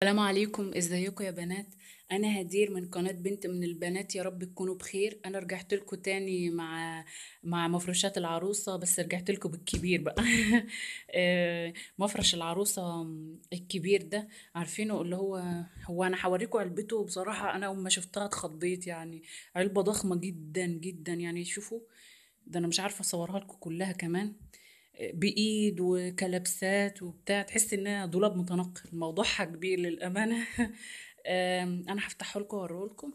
السلام عليكم، ازيكم يا بنات؟ انا هدير من قناة بنت من البنات. يا رب تكونوا بخير. انا رجعت لكم تاني مع مفروشات العروسة، بس رجعت لكم بالكبير بقى. مفرش العروسة الكبير ده عارفينه، اللي هو انا هوريكم علبته. بصراحة انا اول ما شفتها اتخضيت، يعني علبة ضخمة جدا جدا، يعني شوفوا ده، انا مش عارفة اصورها لكم كلها كمان، بإيد وكلبسات وبتاع، تحس انها دولاب متنقل، موضوعها كبير للأمانة. انا هفتحه لكم واوريه لكم.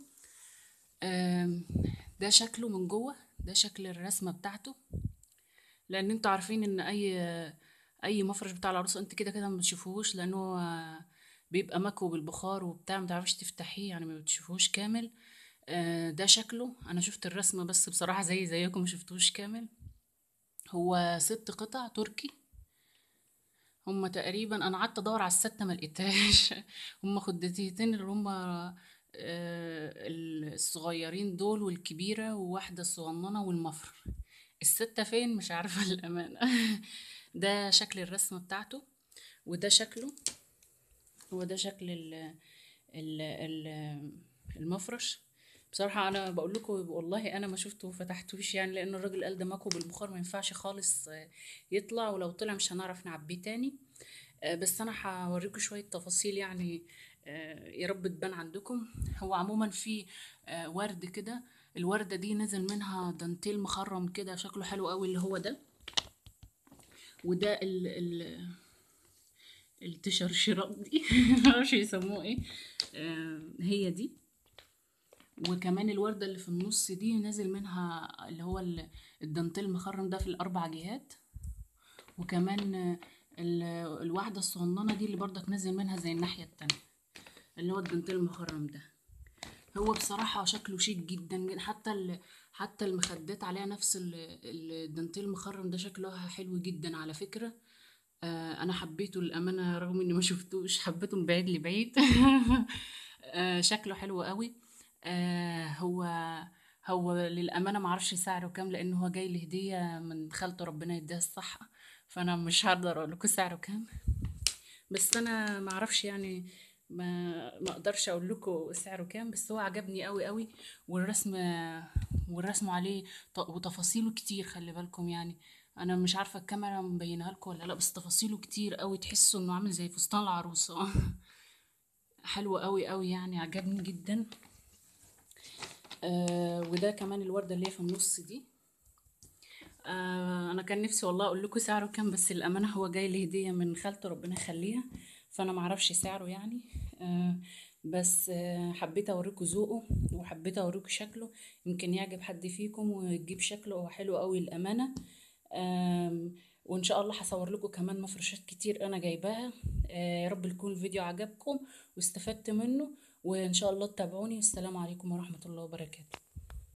ده شكله من جوه، ده شكل الرسمة بتاعته، لان انتوا عارفين ان اي مفرش بتاع العروسة انت كده كده ما بتشوفوهوش، لانه بيبقى مكوي بالبخار وبتاع، ما تعرفش تفتحيه، يعني ما بتشوفوهوش كامل. ده شكله، انا شفت الرسمة بس بصراحة زي زيكم ما شفتوش كامل. هو 6 قطع تركي هما تقريبا، انا قعدت ادور على الستة ما لقيتهاش. هما خدتيتين اللي هما الصغيرين دول، والكبيرة وواحدة صغننة والمفر. الستة فين مش عارفة للأمانة. ده شكل الرسمة بتاعته، وده شكله، هو ده شكل المفرش. بصراحة أنا بقول لكم والله أنا ما شفته وفتحتوش، يعني لأن الراجل قال ده مكوي بالبخار، ما ينفعش خالص يطلع، ولو طلع مش هنعرف نعبيه تاني. بس أنا هوريكم شوية تفاصيل، يا رب تبان عندكم. هو عموما في ورد كده، الوردة دي نزل منها دانتيل مخرم كده، شكله حلو قوي اللي هو ده. وده التشرشرات دي معرفش يسموه ايه، هي دي. وكمان الوردة اللي في النص دي نازل منها اللي هو الدانتيل المخرم ده في الأربع جهات. وكمان الواحدة الصغننة دي اللي برضك نازل منها زي الناحية التانية اللي هو الدانتيل المخرم ده. هو بصراحة شكله شيك جدا، حتى المخدات عليها نفس الدانتيل المخرم ده، شكلها حلو جدا على فكرة. أنا حبيته للأمانة رغم إني ما شفتوش، حبيته من بعيد لبعيد. شكله حلو قوي. هو للأمانة معرفش سعره كام، لأنه هو جاي لي هدية من خالته ربنا يديها الصحة، فأنا مش هقدر أقول لكم سعره كام، بس أنا معرفش يعني ما أقدرش أقول لكم سعره كام، بس هو عجبني قوي قوي. والرسم عليه وتفاصيله كتير، خلي بالكم، يعني أنا مش عارفة الكاميرا مبينها لكم ولا لا، بس تفاصيله كتير قوي، تحسوا إنه عامل زي فستان العروسة. حلو قوي قوي، يعني عجبني جدا. وده كمان الوردة اللي هي في النص دي. انا كان نفسي والله اقول لكم سعره كام، بس للامانة هو جاي لي هديه من خالته ربنا يخليها، فانا معرفش سعره يعني. بس حبيت اوريكم ذوقه، وحبيت اوريكم شكله، يمكن يعجب حد فيكم ويجيب شكله، هو حلو قوي للامانة. وان شاء الله هصور لكم كمان مفروشات كتير انا جايباها. يا رب يكون الفيديو عجبكم واستفدت منه، وان شاء الله تتابعوني. والسلام عليكم ورحمة الله وبركاته.